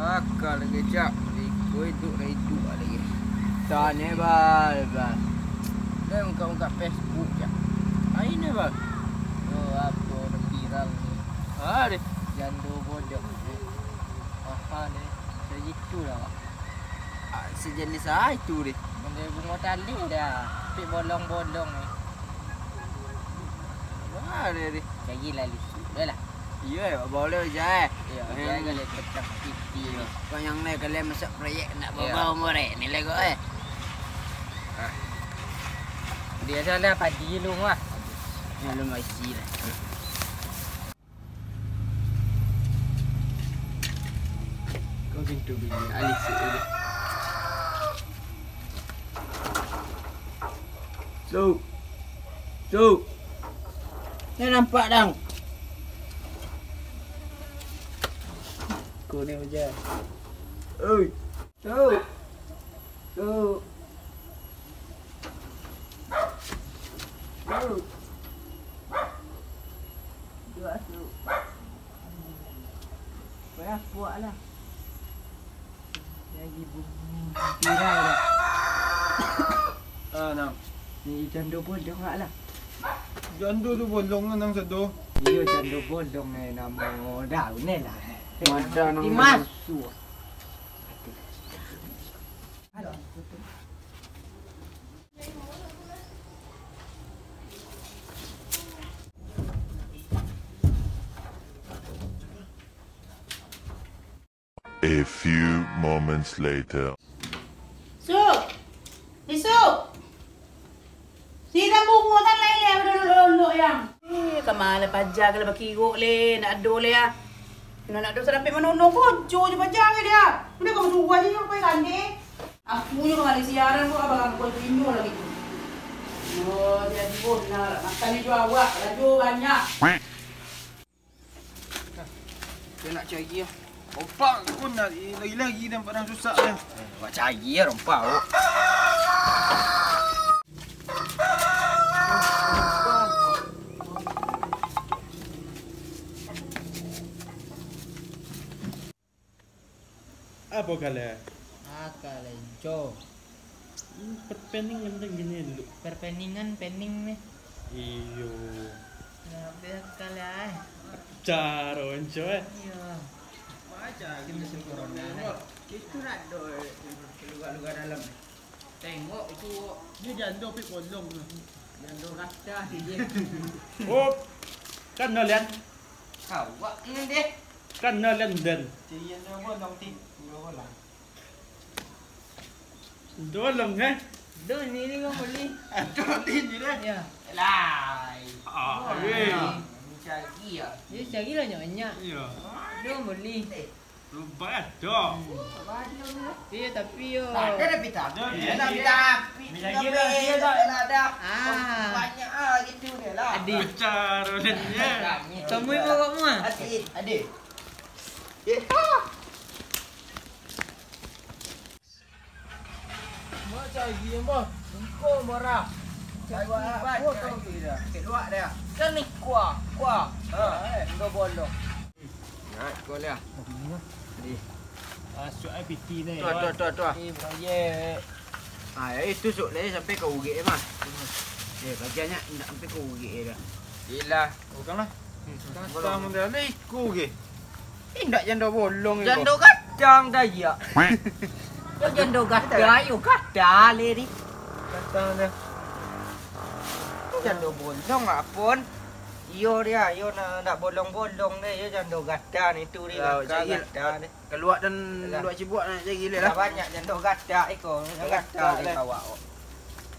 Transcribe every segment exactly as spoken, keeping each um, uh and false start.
Aka lagi, Cak. Iko iduik lah iduik lagi. Tanya, Bal, Bal. Dah buka-buka Facebook, Cak. Aina, Bal. Oh, apo nan viral ni? Ah, deh. Jando bodoh. Aha, deh. Sagitu lah, Pak. Ah, sejenis ah itu, deh. Model bungo tali dah. Tapi bolong-bolong ni. Wah, deh, deh. Lagi lah lucu. Dah lah. Iyo, eh, boleh je, eh. Iyo, eh, jangan boleh pecah pipi. Iyo. Kau yang naik kalian masuk proyek nak bawa umur, eh. Nilai kau, eh. Ah. Biasalah padi lu mah. Yang lu masih lah. Kau pintu bilik alih sikit dulu. Su. Su. Ni nampak dang. Kau ni hujan. Oi. Su. Su. Su. Dua su. Payah puak lah. Lagi bunyi viral dah. Ah, nah. Ni jando bolong lah. Jando tu bolong lah nang sado. Iyo, jando bolong eh, namo daun eh lah. Madan nang dimasuak. A few moments later. Su! Isu! Sidang bungo tan lai leh, badolok-dolok yang. Eh, kama lah paja ka lah bakirok leh, ndak ado leh ah. Nak, ndak ado sadapek manono, kojo je paja ka dia. Udah kamu suruh aja nyo pai kande. Aku nyo ka baliak siaran ko, abang aku tu inyo lagi tu. Yo, jadi bona lah. Makan ni jo awak, rajo banyak. Dia nak cari ah. Rompak ko nak lagi-lagi nampak dah susah dah. Buat cari ah rompak ko. Apo kalian? Ah, kalian, Jo. Hmm, perpeningan deh gini dulu. Perpeningan, pening nih. Iyo. Nah, biar kalian. Caro, Enco, eh. Iyo. Macam ini musim corona, eh. Itu nak do, eh, luka-luka dalam. Tengok itu. Dia jando pik bolong tu. Jando rata dia. Oh, kan no, Lian? Awak ni deh. Kan no, Lian, den. Ciri jando bolong, Tin. Jando bolong. Dolong, eh? Doni ni kan boli. Doni ni deh. Ya. Lai. Ah, oh, eh. Cari ya. Dia cari lah nyak-nyak. Iya. Dia boli. Lebat dah. Iyo, tapi yo. Tak ada dah pita. Ada, ada pita. Pita lagi lah, dia dah. Ada. Ah. Banyak ah gitu dia lah. Adi. Pecah roda dia. Kamu ibu kau mah. Adi, adi. Eh. Macam dia mah. Engkau marah. Keluar apa tu? Keluar dia. Kan ni kuah, kuah. Ha, eh, engkau bolong. Nah, kau lihat. Di. Ah, suai piti ni. Tuah, tuah, tuah, tuah. Eh, proyek. Ah, ya, itu sok leh sampai kau ugek mah. Eh, bagiannya indak sampai kau ugek dah. Ilah. Bukanlah. Tantang dia leh iku ge. Indak jando bolong iko. Jando gadang dah iya. Yo jando gadang, yo gadang leh di. Gadang dah. Jando bolong apon. Iyo dia, iyo nak, nak bolong-bolong deh, iyo jando gadang itu di. Lah, gadang deh. Kaluak dan luak cibuak nak cari leh lah. Banyak jando gadang iko, gadang deh kawak.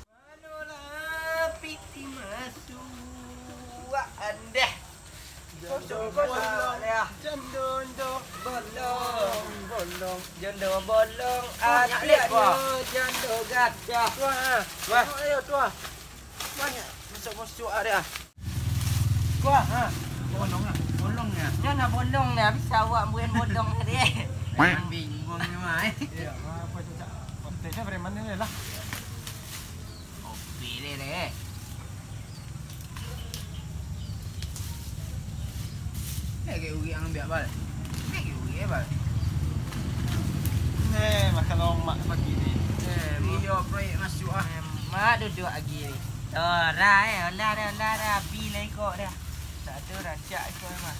Manolah piti masuak andeh. Jando bolong, jando bolong. Jando bolong, oh, nyak leh, adiaknyo jando gadang. Tuah, ah. Tuah. Tengok ayo, tuah. Banyak musuak-musuak ada. Tuah, ha. Bolong ah. Bolong ya. Nyo nak bolong lah, bisa awak bukan bolong tadi. Memang bingung ni mah, eh. Iya, apa cak? Kontennya preman ni lah. Kopi deh, deh. Lagi ugi ang ambiak, Bal. Lagi ugi, eh, Bal. Eh, makan lomak pagi ni. Eh, iyo, proyek masuk ah. Eh, mak duduk lagi ni. Tora, eh, olah dah, olah dah. Abi lah ikok dah. Tak ada rancak ikok memang.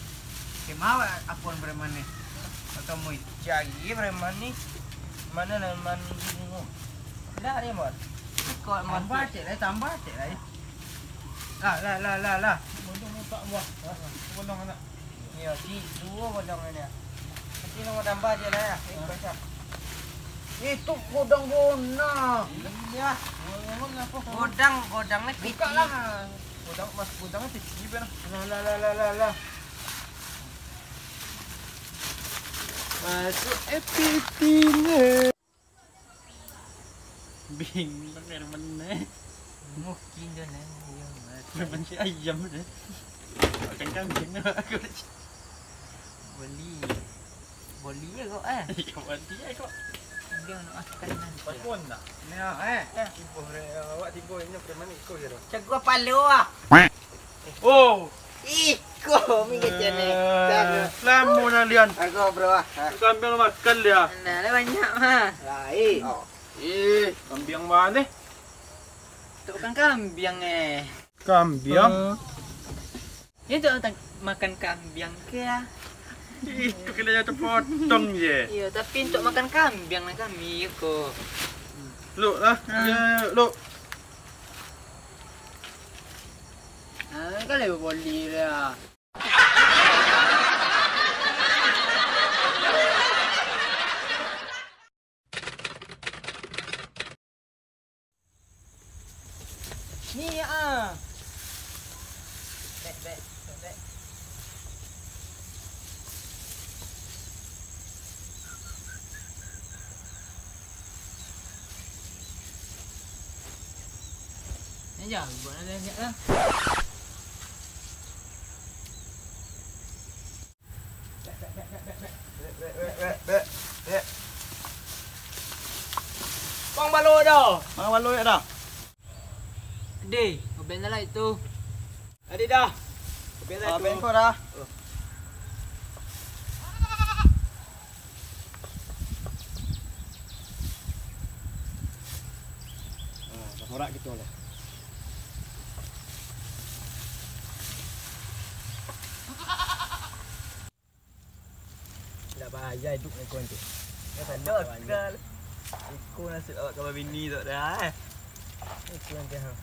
Kemawak apon preman ni. Atau mui. Cari preman ni. Mana preman ni? Dah dia, Mon. Ikok tambah cek lah, tambah cek lah. Lah, lah, lah, lah, lah. Bolong tak buah. Bolong anak. Iyo, si duo bolong ni. Nanti nang tambah je lah ya. Ikok cak. Itu godang bona. Iya. Godang, godang ni buka lah. Godang mas, godang ni tinggi ben. Lah, lah, lah, lah, lah, lah. Masuk F P T ni. Bingung kan, kayak mana? Mungkin dia nanya, Mat. Macam ayam dia. Makan kambing lah aku. Boli. Boli je kok, eh. Iya, boli je kok. Dia nak makan nanti. Pas pun nak. Nah, eh. Eh. Tibo, eh, awak tibo, ini preman ikut je tu. Cakap palo ah. Oh. Iko mi kecil ni. Eh, lamo nah lian. Aku, bro, ah. Ha. Kambiang makan dia. Nah, lah banyak mah. Lain. Oh. Eh, kambiang mana? Untuk makan kambiang, eh. Kambiang? Eh. Ya, untuk makan, makan kambiang ke ya? Itu kena jatuh potong je. Iya, tapi untuk makan kambiang lah kami, iko. Luk lah. Ha. Ya, luk. Ah, kalau boleh lah. Ni ah. Bek, bek, bek, bek. Ni jago nak lihat lah. Bang Baloi dah. Bang Baloi dah. Deh, obeng dah lah itu. Adi dah. Obeng dah. Ah, tu. Obeng kau dah. Oh. Ah, dah morak gitu lah. Ndak bahaya hiduik iko nanti. Iko nasib awak ka babini tu dah, eh. Iko nanti, ha.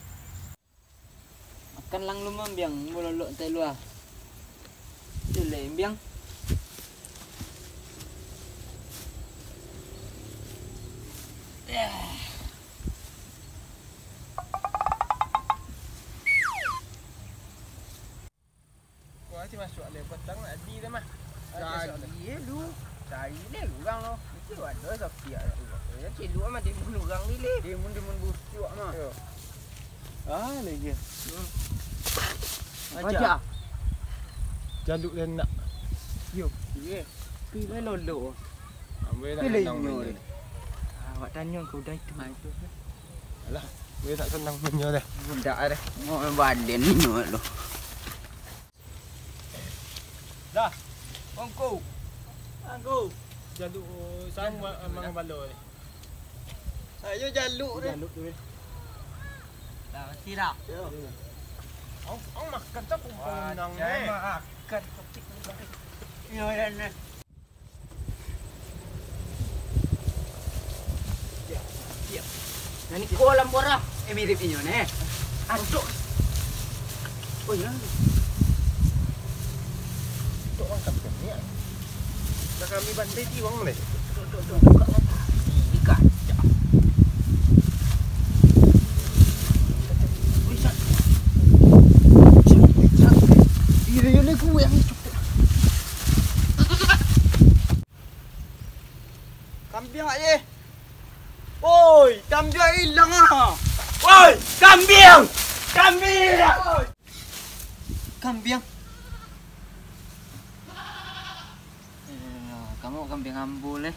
Makan lang lumam, Biang, bololok tai lua. Tu lah, Biang. Kau aja masuk alai patang nak di dah mah. Cari lu. Cari le urang lo. Mesti ada sapi tu. Ya, cilok mah timun urang ni le. Timun, timun busuak mah. Yo. Ah, lagi. Hmm. Aja. Aja. Jaluk dia nak. Yo. Ye. Pilih lolo. Ambil lah. Pilih inyo. Awak tanyo kau dah itu. Ha, itu. Alah, gue tak senang punya dah. Budak dah. Mau badan inyo lo. Dah. Ongko. Angko. Jaluk sama mang balo ni. Ayo jaluk ni. Jaluk tu ni. Dah mesti dah. Yo. Ang, ang makan tak pumpang nang ni. Makan kepik kepik. Yo dan ni. Nan iko lah murah. Eh, mirip inyo neh. Aduh. Oh, iya. Tok mangkap ikan ni, ya. Dah kami bantai tiwang boleh. Tok, tok, tok, buka mata. Ikan. Wih, sat. Sat, sat. Iya, iya, ni gue yang itu. Kambiang aje. Oi, kambiang ilang ah. Oi, kambiang. Kambiang. Kambiang. Eh, kamu kambiang ambo leh.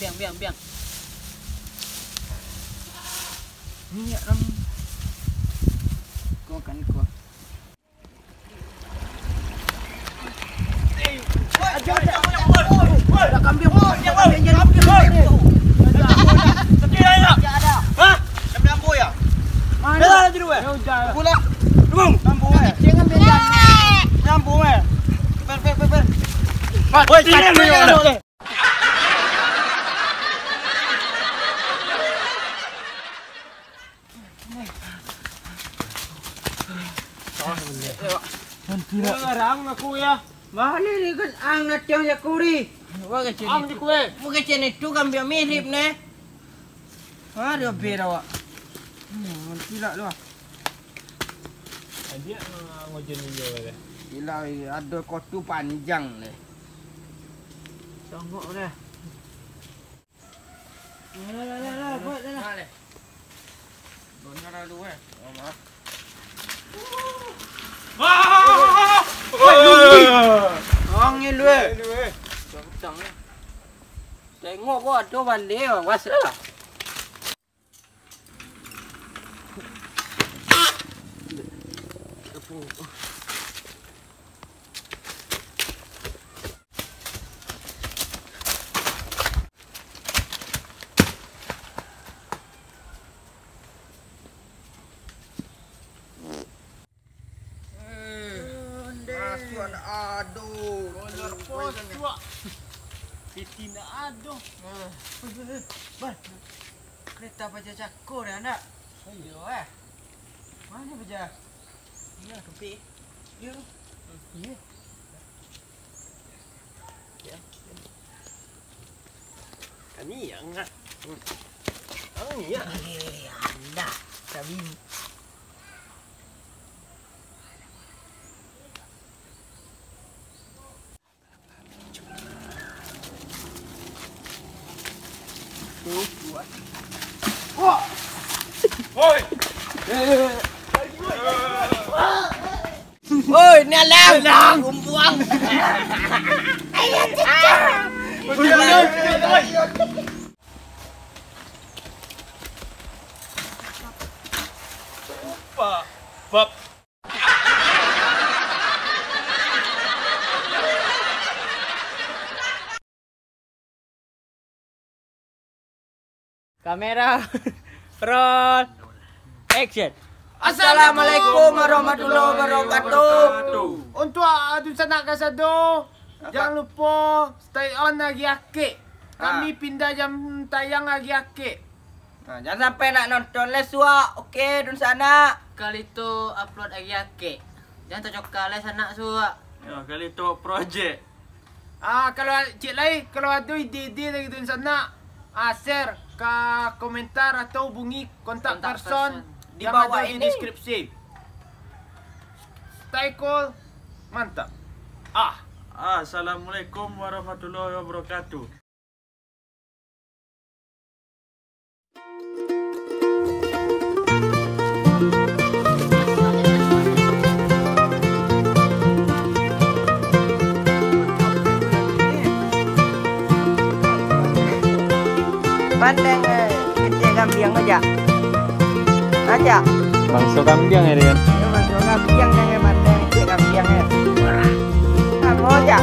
Biang, biang, biang. Minyak dong. Kau kan kau. Eh, Ambil bola, ambil bola, ambil bola. Ambil bola. Hah? Ambil ambo ya? Mana? Bela lah dulu, eh. Ya udah. Bola. Tunggu. Ambo, eh. Jangan bela. Ambil ambo, eh. Ber, ber, ber, ber. Woi, kacau ni, ya. Ngarang aku ya. Mana ni kan ang natiang ya kuri? Ang di kue. Bukan cen itu kan biar mirip ne. Ha, dia beda awak. Hmm, tidak lu. Dia ngojen dia. Gila, ada kotu panjang deh. Songok deh. Alah, alah, alah, alah, buat dah lah. Nah, leh. Donya lalu, eh. Oh, maaf. Ah! Woi, lu ni. Angin lu, eh. Lu, eh. Kencang, eh. Tengok kau ada balik, awas lah. Eh, masuak ndak ado. Molor posuak. Piti ndak ado. Eh, eh, eh, Bal. Kereta paja cako dah ndak? Iyo, eh. Mana paja? Iyo, kepik. Iyo. Iyo. Kami yang ah. Kami yang. Eh, anda. Kami. Woi! Woi, ni alang! Alang! Bumbuang! Ayo, cicak! Bab. Kamera, roll, action. Assalamualaikum warahmatullahi wabarakatuh. Untuak dunsanak kasado, jangan lupo stay on Agiah Akek. Kami pindah jam tayang Agiah Akek. Nah, jangan sampai nak nonton lai suak. Oke, dunsanak. Kalito upload Agiah Akek. Jangan tacoka lai sanak suak. Yo, Kalito Project. Ah, kalau cik lai, kalau ado ide-ide dari dunsanak, ah, share ka komentar atau hubungi kontak person yang ado di deskripsi. Stay cool, mantap. Ah. Assalamualaikum warahmatullahi wabarakatuh. Pandang, eh, kecek kambiang aja. Aja. Bangso kambiang ya, Rian? Ya, bangso kambiang yang pandang kecek kambiang ya. Kamu aja.